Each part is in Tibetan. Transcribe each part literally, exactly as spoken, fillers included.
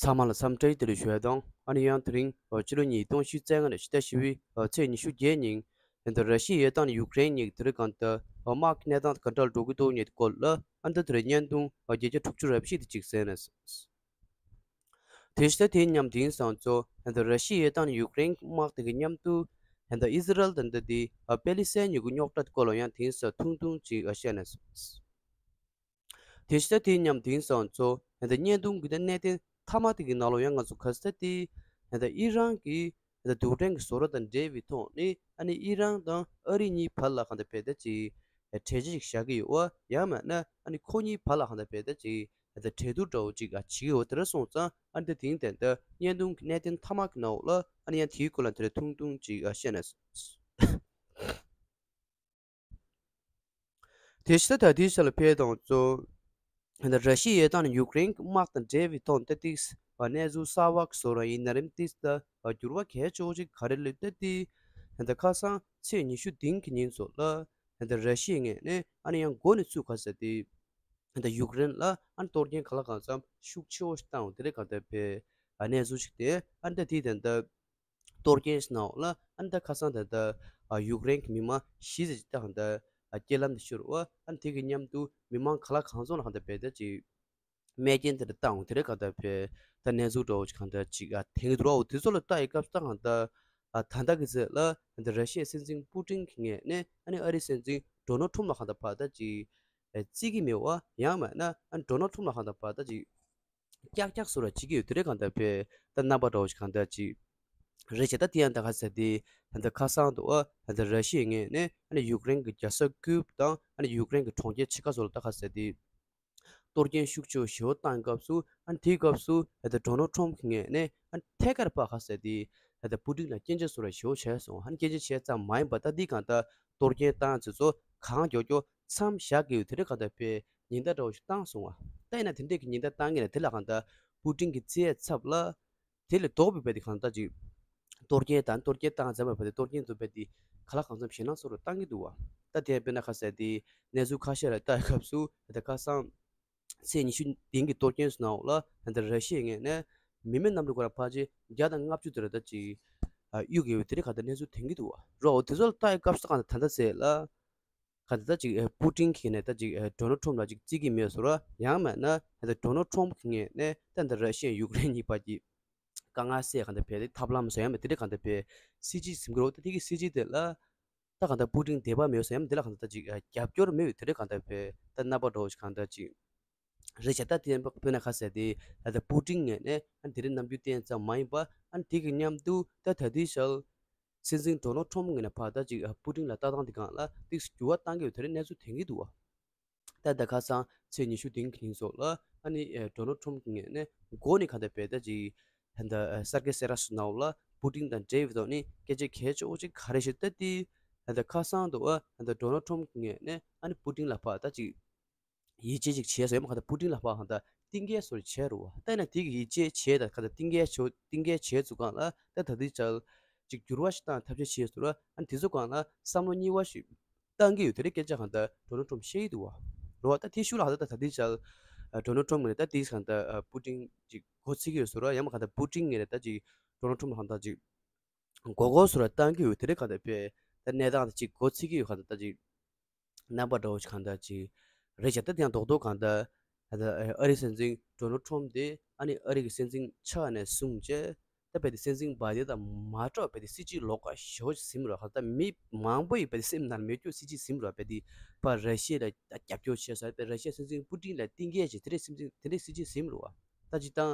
ཚང་མ་ལ་འཚམས་འདྲི་བདེ་ལེགས་ཞུ་ཡ་དང་། ཨ་ནི་ཡང་དེ་རིང་ཕྱི་ལོ་ཉིས་སྟོང་ཉི་ཤུ་རྩ་ལྔ་ནས་ཕྱི་ཟླ་བཞི་པའི་ཚེས་ཉི་ཤུ་བརྒྱད་ཉིན་ད་ར་ཤི་ཡའི་དང་ཡུཀ་རེན་གཉིས་དེ་རིང་གང་ལྟར་དམག་གི་གནས་སྟངས་ག་འདྲ་འགྲོ་གི་འདུག་ཉེ་སྐོར་ལ་ཨ་ནི་ད་དེ་རིང་བརྙན་ཐུང་བརྒྱད་བརྒྱ་དྲུག་ཅུ་རེ་བཞི་དེ་གཅིག་གསན་ན། དེ་ཕྱི་ཟླ་དེའི་མཉམ་དེང་སང་ཚོ་ད་ར་ཤི་ཡའི་དང་ཡུཀ་རེན་དམག་དེ་གི་མཉམ་དུ་ད་ཨི་ཟི་རལ་དང་ད་དེ་པེ་ལི་སི་ཐན་གཉིས་ཀྱི་རྙོག་དྲ་སྐོར་ལ་ཡང་དེང་སང་ཐུང་ཐུང་ཅིག་བཤད་ན། དེ་ཕྱི་ཟླ་དེའི་མཉམ་དེང་སང་ཚོ་ད་བརྙན་ཐུང་གི་ད་གནད་དོན་མཐའ་མ་དེ་གི་ནང་ལོགས་ཡང་ང་ཚོ་ག་ས་དེ་ད་ཨི་རན་གྱི་ད་རྡུལ་ཕྲན་གྱི་བཟོ་གྲྭ་དང་འབྲེལ་བའི་ཐོག་ནས་ཨ་ནི་ཨི་རན་དང་ཨ་རི་གཉིས་བར་ལ་གང་ལྟར་བྱས་ད་ཅིག་གྲོས་ཆོད་ཅིག་བཞག་གི་ཡོད་པ། ཡང་མིན་ན་ཨ་ནི་ཁོ་གཉིས་བར་ལ་གང་ལྟར་བྱས་ད་ཅིག་ད་གྲོས་བསྡུར་འདྲ་བོ་ཅིག་བྱེད་ཀྱི་ཡོད་པ། དེ་འདྲ་སོང་ཙང་ཨ་ནི་ད་དེང་དེ་ད་བརྙན་ཐུང་གི་གནད་དོན་མཐའ་མ་གི་ནང་ལོགས་ལ་ཨ་ནི་ཡང་དེའི་སྐོར་ལ་དེ་འདྲ་ཐུང་ཐུང་ཅིག་བཤད་ན། དེ་ཕྱི་ཟླ་ད་ལྟའི་ཆ་ལ་ཕེབས་དང་གཙོ། ད་ར་ཤི་ཡའི་དང་ཡུཀ་རེན་གྱི་དམག་དང་འབྲེལ་བའི་ཐོག་ཏན་ཏིག་གནས་ཚུལ་གསར་པ་བཟོ་ར་ཡིན་ན་རིམ་ཏིག་ད་འགྱུར་བ་གལ་ཆེ་བོ་ཅིག་ག་རེ་ལུས་ཏེ་དེ་ད་ཁ་སང་ཚེས་ཉི་ཤུ་བདུན་གྱི་ཉིན་ཚོ་ལ་ད་ར་ཤི་ཡའི་ངོས་ནས་ཨ་ནི་ཡང་འགོ་ནས་ཚུགས་ག་ཟེར་ཏེ་ད་ཡུཀ་རེན་ལ་ཨ་ནི་གཏོར་སྐྱོན་ག་ལ་གང་འཚམ་ཤུགས་ཆེ་བོ་ཞིག་བཏང་བ་དེ་རེད། གང་ལྟར་བས་གནས་ཚུལ་ཞིག་དེ་ཨ་ནི་ད་དེ་ད་ད། གཏོར་སྐྱོན་ཞིག་གནང་བ་ལ་ཨ་ནི་ད་ཁ་སང་ད་ལྟ་ཡུཀ་རེན་གྱི་མི་མང་བཞི་ཙམ་ཅིག་ད་གང་ལྟར་རྐྱེན་ལམ་དུ་ཤོར་བ། ཨ་ནི་དེ་གི་མཉམ་དུ་མི་མང་ག་ལ་གང་འཚམ་ལ་གང་ལྟར་བས་ད་ཅིག་རྨས་སྐྱོན་དེ་འདྲ་བཏང་བ་དེ་རེད། གང་ལྟར་བས་ད་གནས་ཚུལ་འདྲ་བོ་ཅིག་གང་ལྟར་ཅིག་ཐོན་གྱི་འདུག་ར། འོ་དེ་ཚོ་ལ་ལྟ་ཡི་སྐབས་སུ་ད་གང་ལྟར་ད་ལྟ་གི་ཚེ་ལ་ད་ར་ཤི་ཡའི་སྲིད་འཛིན་པུ་ཏིན་གྱི་ངོས་ནས་ཨ་ནི་ཨ་རིའི་སྲིད་འཛིན་ཌོ་ནལ་ཊམ་ལ་གང་ལྟར་ཕར་ད་ཅིག་རྩིས་ཀྱི་མེད་པ། ཡང་མིན་ན་ཨ་ནི་ཌོ་ནལ་ཊམ་ལ་གང་ལྟར་ཕར་ད་ཅིག་ཀྱག་ཀྱག་བཟོ་ར་བྱེད་ཀྱི་ཡོད་དེ་རེད། གང་ལྟར་བས་ད་རྣམ་པ་འདྲ་བོ་ཞིག་གང་ལྟར་ཅིག་རེད་བྱས། ད་དེ་ཡང་ད་ག་ཟེར་དེ་ད་ལྟ་ཁ་སང་དུ་ཨ་ད་ལྟ་ར་ཤི་ཡའི་ངོས་ནས་ཨ་ནི་ཡུཀ་རེན་གྱི་རྒྱལ་ས་ཀིབ་དང་ཨ་ནི་ཡུཀ་རེན་གྱི་གྲོང་ཁྱེར་ཕྱེད་ཀ་ཚོ་ལ་ད་ག་ཟེར་དེ་གཏོར་སྐྱོན་ཤུགས་ཆེ་བོ་ཞེ་པོ་བཏང་སྐབས་སུ་ཨ་ནི་དེའི་སྐབས་སུ་ད་ལྟ་ཌོ་ནལ་ཊམ་གྱི་ངོས་ནས་ཨ་ནི་ཐད་ཀར་ཕར་ག་ཟེར་དེ་ད་ལྟ་པུ་ཏིན་ལ་སྐྱོན་བརྗོད་བཟོ་ར་ཞེ་པོ་བྱས་སོང་། ཨ་ནི་སྐྱོན་བརྗོད་བྱས་ཙམ་མ་ཡིན་པ་ད་འདི་གང་ལྟར་གཏོར་སྐྱོན་བཏང་ཚེ་ཚོ་གང་མགྱོགས་མགྱོགས་མཚམས་བཞག་གི་ཡོད་དེ་རེད། གང་ལྟར་བས་ཉེན་བརྡ་འདྲ་བོ་ཞིག་བཏང་སོང་བ། ད་ཡིན་ན་དེ་འདྲས་ཀྱི་ཉེན་བརྡ་བཏང་གི་ན་དེ་ལ་གང་ལྟར་པུ་ཏིན་གྱི་རྩིས་ཡས་ཚབ་ལ་དེ་ལས་ལྡོག་པའི་བས་དེ་གང་ལྟར་ཅིག་གཏོར་སྐྱོན་དང་གཏོར་སྐྱོན་བཏང་ཙམ་པ་བས་དེ་གཏོར་སྐྱོན་དུ་བས་དེ་ག་ལ་གང་འཚམ་ཞེད་སྣང་བཟོ་རུ་བཏང་གི་འདུག་བ། ད་དེ་དཔེར་ན་ག་ཟེར་དེ་གནས་ཚུལ་ཁ་ཤས་ལ་ལྟ་ཡི་སྐབས་སུ་ད་ཁ་སང་ཚེས་ཉི་ཤུ་བདུན་གྱི་གཏོར་སྐྱོན་སོང་ནའོ་ལ་ད་ར་ཤི་ཡའི་ངོས་ནས་མི་མེད་གནམ་གྲུ་ཁོ་ར་ཕལ་ཆེར་བརྒྱ་དང་ལྔ་བཅུ་དེ་ར་ད་ཅིག་གཡུག་ཡོད་དེ་རེད། ག་ད་གནས་ཚུལ་ཐོན་གི་འདུག་བ། རོ་དེ་ཚོ་ལ་ལྟ་ཡི་སྐབས་སུ་གང་ད་ད་ལྟ་ཚེ་ལ། ག་ད་ད་ཅིག་ཨ་པུ་ཏིན་གྱི་ནས་ད་ཅིག་ཨ་ཌོ་ནལ་ཊམ་ལ་ཅིག་བརྩི་གི་མེད་ཟེར་བ། ཡང་མིན་ན་ད་ལྟ་ཌོ་ནལ་ཊམ་གྱི་ངོས་ནས་ད་ལྟ་ར་ཤི་ཡ་ཡུཀ་རེན་གཉིས་བར་གྱི་དཀའ་ངལ་སེལ་ག་ད་བས་དེ་ཐབས་ལམ་བཟོ་ཡ་མེད་དེ་འདྲ་ག་ད་བས་སྲིད་ཇུས་ཟིན་གི་རེད། ད་དེ་གི་སྲིད་ཇུས་དེ་ལ་ད་ག་ད་པུ་ཏིན་དད་པ་མེད་ཟེར་ཡ་མེད་དེ་ལ་ག་ད་ད་ཅིག་ཨ་རྒྱབ་སྐྱོར་མེད་དེ་འདྲ་ག་ད་བས་ད་རྣམ་པ་འདྲ་བོ་ཞིག་ག་ད་ཅིག་རེད་བྱས། ད་དེ་དཔེར་ན་ག་ཟེར་དེ་ད་ལྟ་པུ་ཏིན་ངོས་ནས་ཨ་དེ་རིང་རྣམ་འགྱུར་བསྟན་ཙམ་མ་ཡིན་པ་ཨ་དེ་གི་མཉམ་དུ་ད་ད་ལྟའི་ཆར་སྲིད་འཛིན་ཌོ་ནལ་ཊམ་ངོས་ནས་ཕར་ད་ཅིག་པུ་ཏིན་ལ་ལྟ་སྟངས་དེ་སྒང་ལ་ཏིག་འགྱུར་བ་བཏང་གི་ཡོད་དེ་རེད། གནས་ཚུལ་ཐོན་གྱི་འདུག་བ། ད་ད་ཁ་སང་ཚེས་ཉི་ཤུ་བདུན་གྱི་ཉིན་སོགས་ལ་ཨ་ནི་ཌོ་ནལ་ཊམ་གྱི་ངོས་ནས་འགོ་ནས་ག་ད་བས་ད་ཅིག་ད་ལྟ་སར་ཀེ་སེ་ར་སུ་ནའོ་ལ་པུ་ཏིན་དང་འབྲེལ་བའི་ཐོག་ནས་སྐད་ཆ་གལ་ཆེ་བོ་ཅིག་ག་རེ་ཞིག་ད་དེ་ད་ལྟ་ཁ་སང་དུ་ཨ་ད་ལྟ་ཌོ་ནལ་ཊམ་གྱི་ངོས་ནས་ཨ་ནི་པུ་ཏིན་ལ་ཕར་ད་ཅིག་ཡིད་ཆེས་ཅིག་བྱས་སོང་། ཡང་མ་ག་ད་པུ་ཏིན་ལ་ཕར་གང་ལྟར་གཏིང་སྐྱེལ་བཟོ་འདྲ་བྱས་རེད་བ། ད་ཡིན་ན་དེ་གི་ཡིད་ཆེས་བྱས་དང་ག་ད་གཏིང་སྐྱེལ་བྱས་གཏིང་སྐྱེལ་བྱས་ཚུལ་སྒང་ལ་ད་ད་ལྟའི་ཆར་ཅིག་འགྱུར་བ་ཞིག་བཏང་ཐབས་ཤེས་བྱས་ཚུལ་ལ་ཨ་ནི་དེ་ཚོ་སྒང་ལ་བསམ་བློ་གཉིས་པ་ཞིག་བཏང་གི་ཡོད་དེ་རེད། སྐད་ཆ་གང་ལྟར་ཌོ་ནལ་ཊམ་བཤད་ཀྱི་འདུག་བ། རེད་བ། ད་དེ་ཤུགས་ལ་གང་ལྟར་ད་ད་ལྟའི་ཆར་ཌོ་ནལ་ཊམ་ངོས་ནས་ད་དེ་གང་ལྟར་པུ་ཏིན་ཅིག་མགོ་ཚོད་ཀྱི་ཡོད་ཚུལ་ལ། ཡང་མ་ག་ད་པུ་ཏིན་ངོས་ནས་ད་ཅིག་ཌོ་ནལ་ཊམ་ལ་གང་ལྟར་ཅིག་མགོ་སྐོར་བཟོ་འདྲ་བཏང་གི་ཡོད་དེ་རེད། གང་ལྟར་བས་ད་གནས་སྟངས་ད་ཅིག་མགོ་ཚོད་ཀྱི་ཡོད། གང་ལྟར་ད་ཅིག་རྣམ་པ་འདྲ་བོ་ཞིག་གང་ལྟར་ཅིག་རེད་བྱས། ད་དེ་ཡང་རྡོག་རྡོག་གང་ལྟར་ད་ལྟ་ཨ་རིའི་སྲིད་འཛིན་ཌོ་ནལ་ཊམ་དེ་ཨ་ནི་ཨ་རི་གི་སྲིད་འཛིན་ཆགས་ནས་བཟུང་བྱས་ད་བས་དེ་སྲིད་འཛིན་བྷའི་ཌེན་དང་མ་འདྲ་བ་བས་དེ་སྲིད་ཇུས་ལོགས་ཀ་ཞེ་པོ་ཞིག་ཟིན་རོགས། གང་ལྟར་མི་མང་པོ་ཡིས་བས་དེ་སེམས་ནང་མེད་རྒྱུ་སྲིད་ཇུས་ཟིན་རོགས། བས་དེ་ཕར་ར་ཤི་ཡ་ལ་རྒྱབ་སྐྱོར་བྱས་ས་བས་ར་ཤི་ཡ་སྲིད་འཛིན་པུ་ཏིན་ལ་གཏིང་སྐྱེལ་བྱས་དེ་འདྲའི་སྲིད་འཛིན་དེ་འདྲའི་སྲིད་ཇུས་ཟིན་རོགས། ད་སྤྱིར་བཏང་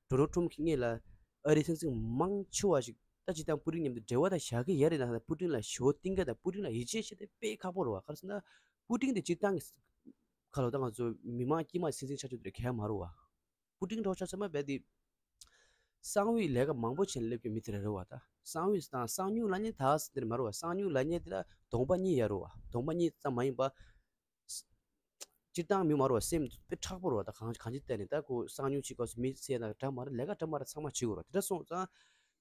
ཌོ་ནལ་ཊམ་གྱི་སྔོན་ལ་ཨ་རིའི་སྲིད་འཛིན་མང་ཆེ་བ་ཞིག་ད་སྤྱིར་བཏང་པུ་ཏིན་མཉམ་དུ་འབྲེལ་བ་ད་བཞག་གི་ཡོད་རེད། ན་ད་པུ་ཏིན་ལ་ཞེ་པོ་གཏིང་སྐྱེལ་དང་པུ་ཏིན་ལ་ཡིད་ཆེས་བྱེད་དེ་དཔེ་ཁག་པོ་རེད་བ། ག་རེ་ཟེར་ན་པུ་ཏིན་དེ་སྤྱིར་བཏང་གི་ཁ་ལོ་ད་ང་ཚོ་མི་མང་དཀྱུས་མ་སྲིད་འཛིན་ཆགས་ཆོག་དེ་གལ་མ་རེད་བ། པུ་ཏིན་འདྲ་བོ་ཆ་ཚང་མ་བས་དེ་གསང་བའི་ལས་ཀ་མང་པོ་བྱས་ནས་སླེབས་ཀྱི་མི་དེ་རེད་བ། ད་གསང་བའི་དང་གསང་མྱུལ་ལབ་མཁན་ད་ཟེར་དེ་མ་རེད་བ། གསང་མྱུལ་ལབ་མཁན་དེ་ལ་གདོང་པ་གཉིས་ཡོད་རེད་བ། གདོང་པ་གཉིས་ཙམ་མ་ཡིན་པ། སྤྱིར་བཏང་མི་མང་པོ་སེམས་དཔེ་མཁྲེགས་པོ་རེད་བ། ད་གང་གང་ཅི་བལྟས་ནས་ད་ཁོ་གསང་མྱུལ་བྱེད་སྐབས་སུ་མི་བསད་ན་འདྲ་མ་རེད། ལས་ཀ་འདྲ་མ་རེད། ཚང་མ་བྱེད་དགོས་རེད། དེ་འདྲ་སོང་ཙང་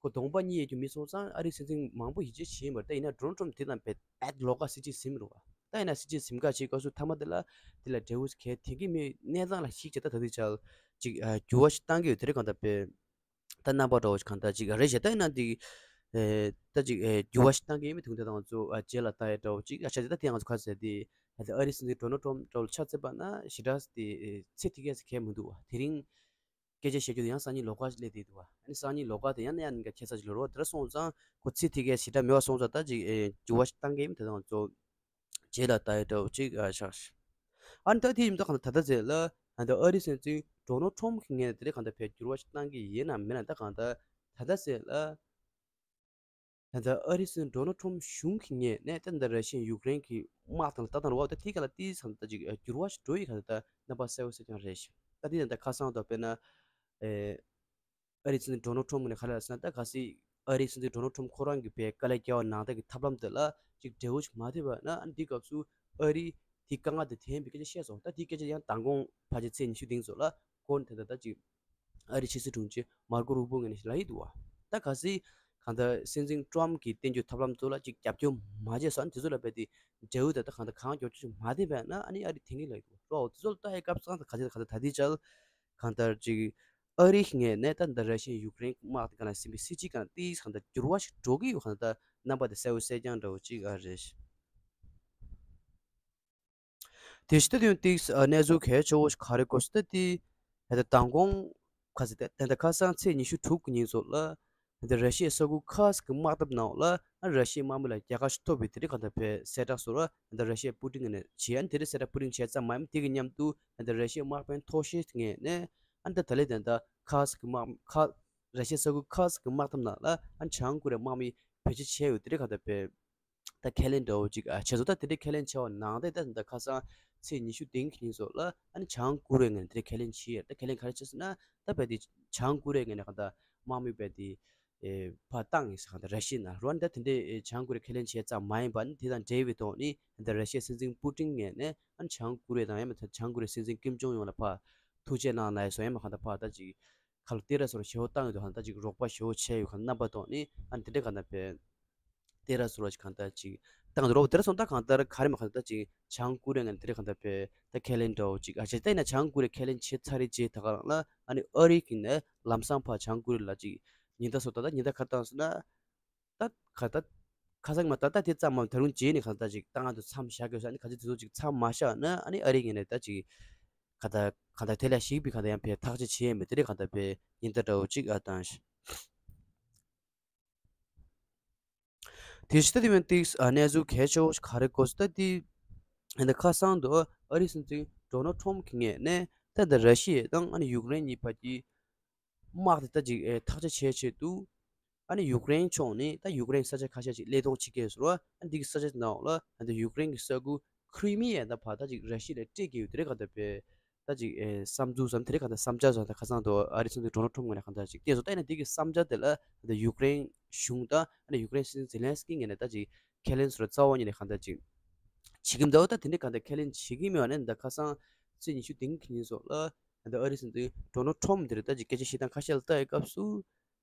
ཁོ་གདོང་པ་གཉིས་ཡོད་རྒྱུ་མི་སོང་ཙང་ཨ་རིའི་སྲིད་འཛིན་མང་པོ་ཡིད་ཆེས་བྱེད་ཡིན་པ་རེད། ད་ཡིན་ན་ཌོ་ནལ་ཊམ་དེ་དང་བས་ཨད་ལོགས་ཀ་སྲིད་ཇུས་ཟིན་རེད་བ། ད་ཡིན་ན་སྲིད་ཇུས་ཟིན་ག་བྱེད་སྐབས་སུ་མཐའ་མ་དེ་ལ་དེ་ལ་འབྲས་བུ་གལ་ཐེབས་ཀྱི་མེད་གནས་སྟངས་ལ་གཞིགས་བྱས། ད་ད་ལྟའི་ཆར་ཅིག་འགྱུར་བ་ཞིག་བཏང་གི་ཡོད། དེ་རེད། གང་ལྟར་བས་ད་རྣམ་པ་འདྲ་བོ་ཞིག་གང་ལྟར་ཅིག་རེད་ཤག་ད་ཡིན་ན་འདི་ཨེ་ད་ཅིག་ཨེ་འགྱུར་བ་ཞིག་བཏང་གི་ཡོད་མེད་དེ་ད་ང་ཚོ་ཨ་རྗེས་ལ་ལྟ་ཡ་འདྲ་བོ་ཅིག་ཨ་ཆ་ཅིག་ད་དེ་ང་ཚོ་ག་ཟེར་དེ་ཨ་ད་ཨ་རིའི་སྲིད་འཛིན་ཌོ་ནལ་ཊམ་འདྲ་བོ་ལ་ཆ་མཚོན་པ་ན་ཞེ་དྲག་དེ་ཨེ་ཚེ་ཐིག་གས་གལ་མི་འདུག་བ། དེ་རིང་སྐད་ཆ་བཤད་རྒྱུ་དེ་ཡང་སང་ཉིན་ལོགས་ཀ་སླེབས་བསྡད་འདུག་བ། ཨ་ནི་སང་ཉིན་ལོགས་ཀ་དེ་ཡང་ན་ཡང་ནི་ཁྱད་མཚར་ཅིག་ལོས་རེད་བ། དེ་འདྲ་སོང་ཙང་ཁོ་ཚེ་ཐིག་གས་ཞེ་དྲག་མེད་པ་སོང་ཙང་ད་ཅིག་ཨེ་འགྱུར་བ་ཞིག་བཏང་གི་ཡིན། དེ་ང་ཚོ་རྗེས་ལ་ལྟ་ཡ་འདྲ་བོ་ཅིག་ཨ་ཆགས་ཤག་ཨ་ནི་ད་དེ་ཡིན་ད་གང་ལྟར་ད་ལྟ་ཟེར་ལ་ད་ལྟ་ཨ་རིའི་སྲིད་འཛིན་ཌོ་ནལ་ཊམ་གྱི་ངོས་ནས་དེ་རིང་གང་ལྟར་བས་འགྱུར་བ་ཞིག་བཏང་གི་ཡིན་ནམ་མིན་ན། ད་གང་ལྟར་ད་ལྟ་ཟེར་ལ། ད་ལྟ་ཨ་རིའི་སྲིད་འཛིན་ཌོ་ནལ་ཊམ་གཞུང་གི་ངོས་ནས་ད་ལྟ་ར་ཤི་ཡ་ཡུཀ་རེན་གྱི་དམག་དང་ལ་ལྟ་སྟངས་རེད་བ། ད་དེ་ག་ལ་ཏིས་ད་ལྟ་ཅིག་འགྱུར་བ་ཞིག་འགྲོ་ཡི་ག་ད་ལྟ་རྣམ་པ་གསལ་པོ་གསལ་རྐྱང་རེད་ཤག་ད་དེ་ད་ལྟ་ཁ་སང་དང་དཔེར་ན་ཨེ་ཨ་རིའི་སྲིད་འཛིན་ཌོ་ནལ་ཊམ་ངོས་ནས་ག་རེ་ལབ་ཟེར་ན། ད་གལ་སྲིད་ཨ་རིའི་སྲིད་འཛིན་ཌོ་ནལ་ཊམ་ཁོ་རང་གི་བའི་དཀའ་ལས་བརྒྱབ་པ་ནང་ལྟར་གྱི་ཐབས་ལམ་དེ་ལ་ཅིག་འབྲས་བུ་ཞིག་མ་ཐེབས་པ་ན། ཨ་ནི་འདི་སྐབས་སུ་ཨ་རིས་དེའི་དཀའ་ངལ་དེ་འཐེན་པའི་སྐད་ཆ་བཤད་སོང་། ད་དེའི་སྐད་ཆ་ཡང་མདང་དགོང་ཕལ་ཆེར་ཚེས་ཉི་ཤུ་དེ་ཚོ་ལ་ཁོ་ནི་ད་ལྟ་ད་ཅིག་ཨ་རིའི་ཕྱི་སྲིད་དྲུང་ཆེ་མར་ཀོ་རུ་བྷོ་ངོས་ནས་ལབ་ཡི་འདུག་བ། ད་གལ་སྲིད་གང་ལྟར་སྲིད་འཛིན་ཊམ་གྱིས་བསྟན་རྒྱུ་ཐབས་ལམ་ཚོ་ལ་ཅིག་རྒྱབ་སྐྱོར་མ་བྱས་སོང་། ཨ་ནི་དེ་ཚོ་ལ་རྦད་དེ་འབྲས་བུ་ད་ལྟ་གང་ལྟར་གང་མགྱོགས་ཅིག་མ་ཐེབས་པ་ན་ཨ་ནི་ཨ་རི་འཐེན་གྱི་ལབ་ཡི་འདུག་བ། འོ་དེ་ཚོ་ལ་ལྟ་ཡི་སྐབས་སུ་ད་ག་ཚོད་ག་ཚོད་ད་དེའི་ཆར་གང་ལྟར་ཅིག་ཨ་རིའི་ངོས་ནས་ད་ལྟ་ར་ཤི་ཡ་ཡུཀ་རེན་དམག་དེ་ག་ལ་ཟིན་པའི་སྲིད་ཇུས་གང་ལྟར་ཏིས་གང་ལྟར་འགྱུར་བ་ཞིག་འགྲོ་གི་ཡོད། གང་ལྟར་རྣམ་པ་དེ་གསལ་པོ་གསལ་རྐྱང་འདྲ་བོ་ཅིག་ཨ་རེད། དེ་བཞིན་ད་དུང་ཏིག་གནས་ཚུལ་གལ་ཆེ་བོ་ཞིག་ག་རེ་གོ་སྲིད་ད་དེ་ད་ལྟ་མདང་དགོང་ག་ཚོད་དེ་ད་ལྟ་ཁ་སང་ཚེས་ཉི་ཤུ་དྲུག་གི་ཉིན་ཚོ་ལ་ད་ལྟ་ར་ཤི་ཡའི་ས་ཁུལ་ཁ་ཙ་གི་དམག་འཐབ་ནང་ལ་ཨ་ར་ཤི་ཡའི་དམག་མི་ལ་རྒྱལ་ཁ་ཞིག་ཐོབ་པའི་དེ་རིང་གང་ལྟར་བས་གསལ་བསྒྲགས་སོགས་ལ་ད་ལྟ་ར་ཤི་ཡའི་པུ་ཏིན་ངོས་ནས་བྱས། ཨ་ནི་དེ་རིང་གསལ་བསྒྲགས་པུ་ཏིན་བྱས་ཙམ་མ་ཡིན། དེ་གི་མཉམ་དུ་ད་ལྟ་ར་ཤི་ཡའི་དམག་དཔོན་མཐོ་ཤོས་ངོས་ནས་ཨ་ནི་ད་ད་ལན་ད་ལྟ་ཁ་ཙ་གི་དམག་ཁ་ར་ཤི་ཡའི་ས་ཁུལ་ཁ་ཙ་གི་དམག་འཐབ་ནང་ལ་ཨ་ནི་བྱང་ཀོ་རི་ཡའི་དམག་མི་བེད་སྤྱོད་བྱས་ཡོད། དེ་རིང་གང་ལྟར་བས་ད་ཁས་ལེན་འདྲ་བོ་ཅིག་ཨ་བྱས་སོང་། ད་དེ་འདྲའི་ཁས་ལེན་བྱས་པ་ནང་བཞིན་ད་ད་ཁ་སང་ཚེས་ཉི་ཤུ་དེ་གི་ཉིན་ཚོ་ལ་ཨ་ནི་བྱང་ཀོ་རི་ཡའི་ངོས་ནས་དེ་འདྲའི་ཁས་ལེན་བྱས་ཡོད། ད་ཁས་ལེན་ག་རེ་བྱས་ཟེར་ན་ད་རྦད་དེ་བྱང་ཀོ་རི་ཡའི་ངོས་ནས་གང་ལྟར་དམག་མི་རྦད་དེ་ཨེ་ཕར་བཏང་ཡིན་ཟེར། གང་ལྟར་ར་ཤི་ཡ་ནང་རུ་ཨ་ནི་ད་དེ་འདྲའི་ཨེ་བྱང་ཀོ་རི་ཡས་ཁས་ལེན་བྱས་ཙམ་མ་ཡིན་པ་ཨ་ནི་དེ་དང་འབྲེལ་བའི་ཐོག་ནས་ད་ར་ཤི་ཡའི་སྲིད་འཛིན་པུ་ཏིན་ངོས་ནས་ཨ་ནི་བྱང་ཀོ་རི་ཡ་དང་ཡང་མིན་ད་བྱང་ཀོ་རི་ཡའི་སྲིད་འཛིན་ཀིམ་ཇོང་ཡོང་ལ་ཕར་ཐུགས་རྗེ་གནང་ལབ་སོང་། ཡང་མིན་གང་ལྟར་ཕར་ད་ཅིག་ཁ་ལོ་སྟེར་ར་སོགས་ཞེ་པོ་བཏང་ཡོད་འདུག། གང་ལྟར་ཅིག་རོགས་པ་ཞེ་པོ་བྱས་ཡོད། གང་རྣམ་པ་ཐོག་ནས་ཨ་ནི་དེ་འདྲའི་གང་ལྟར་བས་སྟེར་ར་སོགས་ཅིག་གང་ལྟར་ཅིག་བཏང་འདུག་རོགས། དེ་ར་སོང་ད་གང་ལྟར་ག་རེ་མ་གང་ལྟར་ཅིག་བྱང་ཀོ་རི་ཡ་ངོས་ནས་དེ་འདྲའི་གང་ལྟར་བས་ད་ཁས་ལེན་འདྲ་བོ་ཅིག་ཨ་བྱས། ད་ཡིན་ན་བྱང་ཀོ་རི་ཡས་ཁས་ལེན་བྱས་ཚར་རེད་བྱས། ད་ག་རང་ལ་ཨ་ནི་ཨ་རི་གི་ནས་ལམ་སང་ཕར་བྱང་ཀོ་རི་ཡ་ལ་ཅིག་ཉེན་བརྡ་སོགས་ད་ད་ཉེན་བརྡ་ག་རེ་བཏང་ཟེར་ན། ད་ག་ད་ཁ་སང་མ་ད་ད་དེ་ཙམ་མ་ད་རུང་རྗེས་ནས་གང་ལྟར་ཅིག་བཏང་འདུག་མཚམས་བཞག་དགོས་ས། ཨ་ནི་ག་ཚོད་དེ་ཚོ་ཅིག་མཚམས་མ་བཞག་ན་ཨ་ནི་ཨ་རི་ངོས་ནས་ད་ཅིག་ག་ད་གང་ལྟར་དེ་ལ་གཞིགས་པའི་གང་ལྟར་ཡང་བས་ཐག་གཅོད་བྱས་ཡིན་པས། དེ་འདྲའི་གང་ལྟར་བས་ཉེན་བརྡ་འདྲ་བོ་ཅིག་ཨ་བཏང་ཤག་དེ་བཞིན་ད་དེ་མིན་ཏིག་ཨ་གནས་ཚུལ་གལ་ཆེ་བོ་ཞིག་ག་རེ་གོ་སྲིད་ད་དེ་ད་ཁ་སང་དུ་ཨ་རིའི་སྲིད་འཛིན་ཌོ་ནལ་ཊམ་གྱི་ངོས་ནས་ད་ད་ར་ཤི་ཡ་དང་ཨ་ནི་ཡུཀ་རེན་གཉིས་བར་གྱི་དམག་དེ་ད་ཅིག་ཨེ་ཐག་གཅོད་བྱེད་ཆེད་དུ་ཨ་ནི་ཡུཀ་རེན་ཕྱོགས་ནས་ད་ཡུཀ་རེན་ས་ཆ་ཁ་ཤས་ཅིག་བློས་གཏོང་བྱེད་ཀྱི་ཡོད་ཟེར་བ། ཨ་འདི་གི་ས་ཆ་ནང་ལ་ཨ་ད་ཡུཀ་རེན་གྱི་ས་ཁུལ་ཁྲི་མི་ཡ་ད་ཕར་ད་ཅིག་ར་ཤི་ཡ་ལ་སྤྲད་ཀྱི་ཡོད། དེ་རེད་གང་ལྟར་བས་ད་ཅིག་ཨེ་བསམ་ཚུལ་བསམ་དེ་རེད་གང་ལྟར་བསམ་འཆར་བཟོ་ད་ཁ་སང་དུ་ཨ་རི་སྲིད་འཛིན་ཌོ་ནལ་ཊམ་ངོས་ནས་གང་ལྟར་ཅིག་བལྟས་སོང་། ད་ཡིན་ན་འདི་གི་བསམ་འཆར་དེ་ལ་ད་ཡུཀ་རེན་གཞུང་དང་ཨ་ནི་ཡུཀ་རེན་སྲིད་འཛིན་ཛེ་ལན་སི་ཀི་ངོས་ནས་ད་ཅིག་ཁས་ལེན་ཟེར་བ་རྩ་བ་ཉིད་ནས་གང་ལྟར་ཅིག་བྱེད་ཀྱི་མི་འདུག། ད་དེ་འདྲའི་གང་ལྟར་ཁས་ལེན་བྱེད་ཀྱི་མེད་པ་ནས་ད་ཁ་སང་ཚེས་ཉི་ཤུ་དེ་གི་ཉིན་སོགས་ལ་ད་ཨ་རི་སྲིད་འཛིན་ཌོ་ནལ་ཊམ་དེ་རེད་ད་ཅིག་སྐད་ཆ་བཤད་སྟངས་ཁ་ཤས་ལ་ལྟ་ཡི་སྐབས་སུ།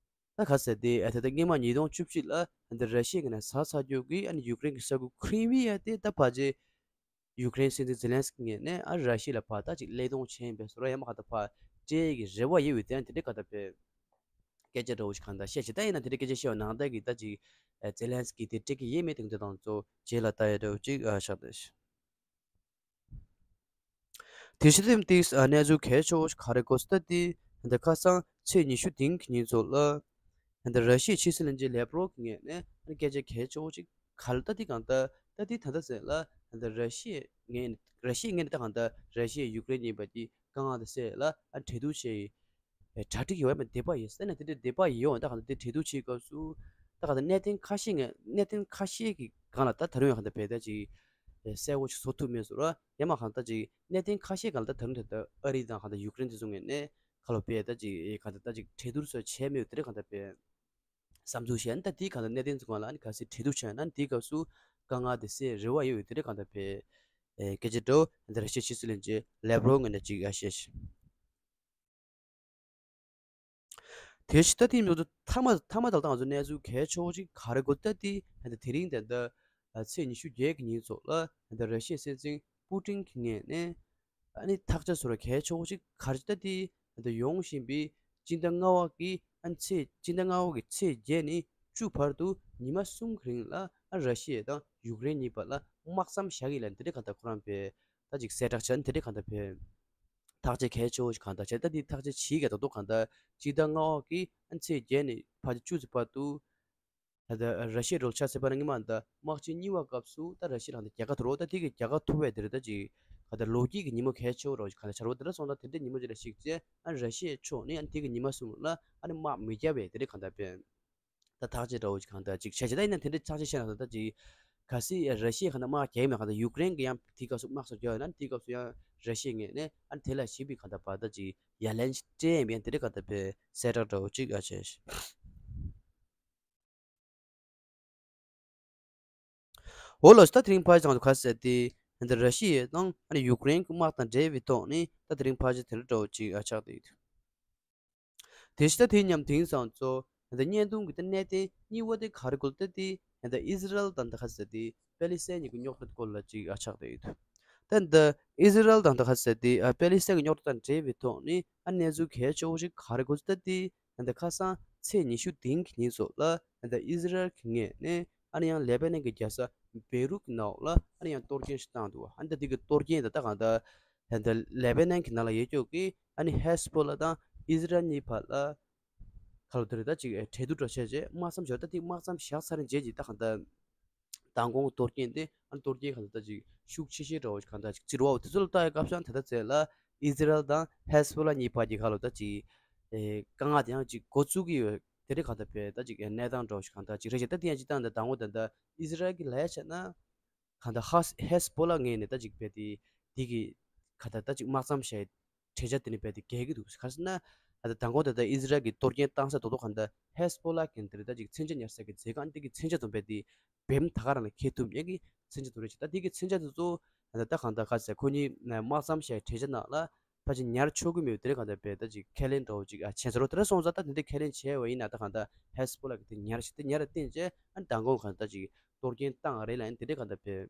ད་ག་ཟེར་དེ་ཨ་ད་ལྟ་སྔོན་མ་ཉིས་སྟོང་བཅུ་བཞི་ལ་ཨ་ད་ར་ཤི་ཡ་གི་ནས་ཟ་ཚར་རྒྱུ་གི་ཨ་ནི་ཡུཀ་རེན་གི་ས་ཁུལ་ཁྲི་མི་ཡ་དེ་ད་ཕལ་ཆེར་ཡུཀ་རེན་སྲིད་འཛིན་ཛེ་ལན་སི་ཀི་ངོས་ནས་ཨ་ར་ཤི་ཡ་ལ་ཕར་ད་ཅིག་བློས་གཏོང་བྱས་ཡིན་པའི་བཟོ་འདྲ་ཡང་མ་གང་ལྟར་ཕར་སྤྲད་ཀྱི་རེ་བ་ཡོད་པའི་དེ་ཡང་དེ་འདྲའི་གང་ལྟར་བས་སྐད་ཆ་འདྲ་བོ་ཞིག་གང་ལྟར་བཤད་ཤག། ད་ཡིན་ན་དེ་འདྲའི་སྐད་ཆ་བཤད་པ་ནང་ལྟར་གྱི་ད་ཅིག་ཨ་ཛེ་ལན་སི་ཀི་དེ་སྤྲད་ཀྱི་ཡོད་མེད་དེ་འདྲ་དང་ཚོ་རྗེས་ལ་ལྟ་ཡ་འདྲ་བོ་ཅིག་ཨ་ཆགས་འདུག། དེ་བཞིན་དེ་ཏིས་ཨ་གནས་ཚུལ་གལ་ཆེ་བོ་ཞིག་ག་རེ་གོ་སྲིད་ད་དེ་ད་ཁ་སང་ཚེས་ཉི་ཤུ་དེ་གི་ཉིན་ཚོ་ལ་ད་ར་ཤི་ཡའི་ཕྱི་སྲིད་བློན་ཆེན་ལེབ་རོབ་ཀྱི་ངོས་ནས་ཨ་ནི་སྐད་ཆ་གལ་ཆེ་བོ་ཅིག་ག་ལ་ད་དེ་གང་ལྟར་ད་དེ་ད་ལྟ་ཟེར་ལ་ད་ར་ཤི་ཡའི་ངོས་ར་ཤི་ཡའི་ངོས་ནས་ད་གང་ལྟར་ར་ཤི་ཡའི་ཡུཀ་རེན་གཉིས་བར་གྱི་དཀའ་ངལ་དེ་སེལ་ལ་ཨ་གྲོས་བསྡུར་བྱས་ཡི། གྲ་སྒྲིག་ཡོད་མེད་འདོད་པ་ཡོད་ཟེར་ན་དེ་འདྲའི་འདོད་པ་ཡོད། ད་གང་ལྟར་དེ་གྲོས་བསྡུར་བྱེད་སྐབས་སུ་ད་གང་ལྟར་གནད་དོན་ཁ་ཤས་ངས་གནད་དོན་ཁ་ཤས་ཀྱི་སྒང་ལ་ད་ད་རུང་ཡང་གང་ལྟར་བས་ད་ཅིག་གསལ་པོ་ཞིག་བཟོ་ཐུབ་མེད་ཟེར་བ། ཡང་མ་གང་ལྟར་ཅིག་གནད་དོན་ཁ་ཤས་སྒང་ལ་ད་ད་རུང་ད་ལྟ་ཨ་རི་དང་གང་ལྟར་ཡུཀ་རེན་དེ་ཚོ་ངོས་ནས་ཁ་ལོ་བས་ད་ཅིག་གང་ལྟར་ད་ཅིག་གྲོས་བསྡུར་སོགས་བྱས་མེད་དེ་འདྲ་གང་ལྟར་བས་བསམ་ཚུལ་བཤད་ན་ད་དེའི་གང་ལྟར་གནད་དོན་ཚོ་སྒང་ལ་ཨ་ནི་གལ་སྲིད་གྲོས་བསྡུར་བྱས་ན་དེའི་སྐབས་སུ་དཀའ་ངལ་དེ་སེལ་རེ་བ་ཡོད་དེ་འདྲ་གང་ལྟར་བས་སྐད་ཆ་འདྲ་བོ་ད་ར་ཤི་ཡའི་ཕྱི་སྲིད་བློན་ཆེན་ལེབ་རོབ་ངོས་ནས་ཅིག་ཡ་བཤད་ཤག། དེ་བཞིན་ད་ཐེངས་མི་ཚོ་མཐའ་མ་མཐའ་མ་ད་ལྟ་ང་ཚོ་གནས་ཚུལ་གལ་ཆེ་བོ་ཅིག་ག་རེ་གོ་ད་དེ་ད་དེ་རིང་ད་ལྟ་ ཚེས་ཉི་ཤུ་བརྒྱད་ཀྱི་ཉིན་ཚོ་ལ་ད་ར་ཤི་ཡའི་སྲིད་འཛིན་པུ་ཏིན་གྱི་ངོས་ནས་ཨ་ནི་ཐག་གཅོད་བཟོ་ར་གལ་ཆེ་བོ་ཞིག་ག་རེ་ད་དེ་ད་ཡོང་བཞིན་པའི་སྤྱི་ཟླ་ལྔ་པ་གི་ཨ་ནི་ཚེས་སྤྱི་ཟླ་ལྔ་པ་གི་ཚེས་བརྒྱད་ནས་བཅུ་བར་དུ་ཉི་མ་གསུམ་གྱི་རིང་ལ་ཨ་ར་ཤི་ཡ་དང་ཡུཀ་རེན་གཉིས་བར་ལ་དམག་མཚམས་བཞག་གི་ལ་འདི་འདྲ་གང་ལྟར་ཁོ་རང་བས་ད་ཅིག་གསལ་བསྒྲགས་བྱས་འདི་འདྲ་གང་ལྟར་བས་ཐག་གཅོད་གལ་ཆེ་བོ་ཞིག་གང་ལྟར་བྱས། ད་འདི་ཐག་གཅོད་བྱེད་ཀྱི་ད་དུང་གང་ལྟར་སྤྱི་ཟླ་ལྔ་པ་གི་ཨ་ནི་ཚེས་བརྒྱད་ནས་ཕལ་ཆེར་བཅུ་ཙམ་བར་དུ། ད་ལྟ་ར་ཤི་ཡའི་འགྲོ་ཆ་ཟེར་བ་ན་སྔོན་མ་ད་དམག་ཆེན་གཉིས་པ་སྐབས་སུ་ད་ར་ཤི་ཡ་རང་ད་རྒྱལ་ཁ་ཐོབ་རོགས། ད་དེ་གི་རྒྱལ་ཁ་ཐོབ་པའི་དེ་རེད། ད་ཅིག་ག་ད་ལོ་རྒྱུས་ཀྱི་ཉིན་མོ་གལ་ཆེ་བོ་རོགས་ག་ད་ཆ་རོགས་དེ་འདྲ་སོང་ད་དེ་འདྲའི་ཉིན་མོ་ཅིག་ལ་གཞིགས་ཚེ་ཨ་ར་ཤི་ཡའི་ཕྱོགས་ནས་ཨ་དེ་གི་ཉི་མ་གསུམ་ལ་ཨ་ནི་དམག་མི་རྒྱབ་པའི་དེ་འདྲ་གང་ལྟར་བས་ད་ཐག་གཅོད་འདྲ་བོ་ཅིག་གང་ལྟར་ཅིག་བྱས་བྱས། ད་ཡིན་ན་དེ་འདྲའི་ཐག་གཅོད་བྱས་ན་ད་ད་ཅིག་གལ་སྲིད་ར་ཤི་ཡ་གང་ལྟར་དམག་རྒྱག་མེད་གང་ལྟར་ཡུཀ་རེན་གི་ཡང་དེ་སྐབས་སུ་དམག་སོགས་རྒྱག་ཡོད་ན་དེ་སྐབས་སུ་ཡང་ར་ཤི་ཡའི་ངོས་ནས་ཨ་ནི་དེ་ལ་ཞིབ་པའི་གང་ལྟར་བ་ད་ཅིག་ཡ་ལན་ཅིག་སྤྲད་ཡིན་པའི་དེ་འདྲ་གང་ལྟར་བས་གསལ་བསྒྲགས་འདྲ་བོ་ཅིག་ཨ་བྱས། འོ་ལགས་སོ། ད་དེ་རིང་ཕལ་ཆེར་ང་ཚོ་ག་རེ་ཟེར་ཏེ་ད་ར་ཤི་ཡ་དང་ཨ་ནི་ཡུཀ་རེན་གྱི་དམག་དང་འབྲེལ་བའི་ཐོག་ནས་ད་དེ་རིང་ཕལ་ཆེར་དེ་འདྲ་འདྲ་བོ་ཅིག་ཨ་ཆགས་བསྡད་ཡོད། དེ་བཞིན་ད་དེ་མཉམ་དེང་སང་ཚོ་ད་བརྙན་ཐུང་གི་ད་གནད་དོན་གཉིས་པ་དེ་ག་རེ་སྐོར་ད་དེ་ད་ཨི་ཟི་རལ་དང་ད་ག་རེ་ཟེར་ཏེ་པེ་ལི་སི་ཐན་གྱི་རྙོག་དྲ་སྐོར་ལ་ཅིག་ཨ་ཆགས་བསྡད་ཡོད། ད་ད་ཨི་ཟི་རལ་དང་ད་ག་རེ་ཟེར་ཏེ་ཨ་པེ་ལི་སི་ཐན་གྱི་རྙོག་དྲ་དང་འབྲེལ་བའི་ཐོག་ནས་ཨ་གནས་ཚུལ་གལ་ཆེ་བོ་ཞིག་ག་རེ་སྐོར་ད་དེ། ད་ཁ་སང་ཚེས་ཉི་ཤུ་བདུན་གྱི་ཉིན་སོགས་ལ་ད་ཨི་ཟི་རལ་གྱི་ངོས་ནས་ཨ་ནི་ཡང་ལེ་པ་ནན་གྱི་རྒྱལ་ས་བེ་རུག་གི་ནང་ལ་ཨ་ནི་ཡང་གཏོར་སྐྱོན་ཞིག་བཏང་འདུག་ཨ་ནི་ད་དེ་གི་གཏོར་སྐྱོན་ད་ལྟ་གང་ལྟར་ད་ལེ་པ་ནན་གྱི་ནང་ལ་ཡོད་ཀྱོག་གི་ཨ་ནི་ཧེ་སི་བྷོ་ལ་དང་ཨི་ཟི་རལ་གཉིས་བར་ལ་ཁ་ལོ་དེ་རེད་ད་ཅིག་འབྲེལ་གཏུག་འགྲོ་བྱས་རྗེས་དམག་མཚམས་བཞག་ད་དེ་དམག་མཚམས་བཞག་ཚར་རྗེས་ཀྱི་ད་གང་ལྟར། མདང་དགོང་གཏོར་སྐྱོན་དེ་ཨ་གཏོར་སྐྱོན་གང་ལྟར་ཅིག་ཤུགས་ཆེ་ཤོས་འདྲ་བོ་ཞིག་གང་ལྟར་ཅིག་བྱེད་རོགས་དེ་ཚོ་ལ་ལྟ་ཡ་སྐབས་སུ་ད་ལྟ་ཚེ་ལ་ཨི་ཟི་རལ་དང་ཧེ་སི་བྷོ་ལ་གཉིས་བར་གྱི་ཁ་ལོ་ད་ཅིག་ཨེ་དཀའ་ངལ་དེ་ཡང་ཅིག་འགོ་བཙུགས་ཀྱི་ཡོད་དེ་རེད། གང་ལྟར་བས་ད་ཅིག་གནས་སྟངས་འདྲ་བོ་ཞིག་གང་ལྟར་ཅིག་རེད་ཅེ་ད་དེ་ཡང་ཅིག་ད་ད་མདང་དགོང་ད་ལྟ་ཨི་ཟི་རལ་གྱི་ལ་ཡ་བྱས་ན་གང་ལྟར་ཧ་ཧེ་སི་བྷོ་ལ་ངོས་ནས་ད་ཅིག་བས་དེ་དེ་གི་གང་ལྟར་ད་ཅིག་དམག་མཚམས་བཞག་གྲོས་འཆར་དེ་ནི་རྦད་དེ་འགལ་གྱི་འདུག་ག་རེ་ཟེར་ན། ད་ལྟ་མདང་དགོང་ད་ལྟ་ཨི་ཟི་རལ་གྱི་གཏོར་སྐྱོན་བཏང་ས་དོ་དོ་གང་ལྟ་ཧེ་སི་བྷོ་ལ་གི་འདིར་ད་ཅིག་མཚོན་ཆ་ཉར་ས་གི་མཛད་ཁང་འདི་གི་མཚོན་ཆ་དུ་རྦད་དེ་བེམ་ད་ག་རང་ལ་འཁྱེར་ཐུབ་ཡས་ཀྱི་མཚོན་ཆ་དུ་རེད་ཅེ། ད་འདི་གི་མཚོན་ཆ་དེ་ཚོ་ད་ལྟ་གང་ལྟ་ག་རེ་ཟེར་ཁོ་གཉིས་དམག་མཚམས་བཞག་གྲོས་འཆར་ནང་ལ་ཕལ་ཆེར་ཉར་ཆོག་གི་མེད་པ་དེ་རེད། གང་ལྟ་རྦད་ད་ཅིག་ཁས་ལེན་འདྲ་བོ་ཅིག་ཨ་བྱས་ཟེར་རོ། དེ་འདྲ་སོང་ཙང་ད་དེ་འདྲ་ཁས་ལེན་བྱས་པ་ཡིན་ན་ད་གང་ལྟ་ཧེ་སི་བྷོ་ལ་གི་དེ་ཉར་ཞིག་དེ་ཉར་བསྟན་རྗེས་ཨ་མདང་དགོང་གང་ལྟ་ཅིག་གཏོར་སྐྱོན་བཏང་རེད་ལ་ཡིན་དེ་འདྲ་གང་ལྟ་རྦད།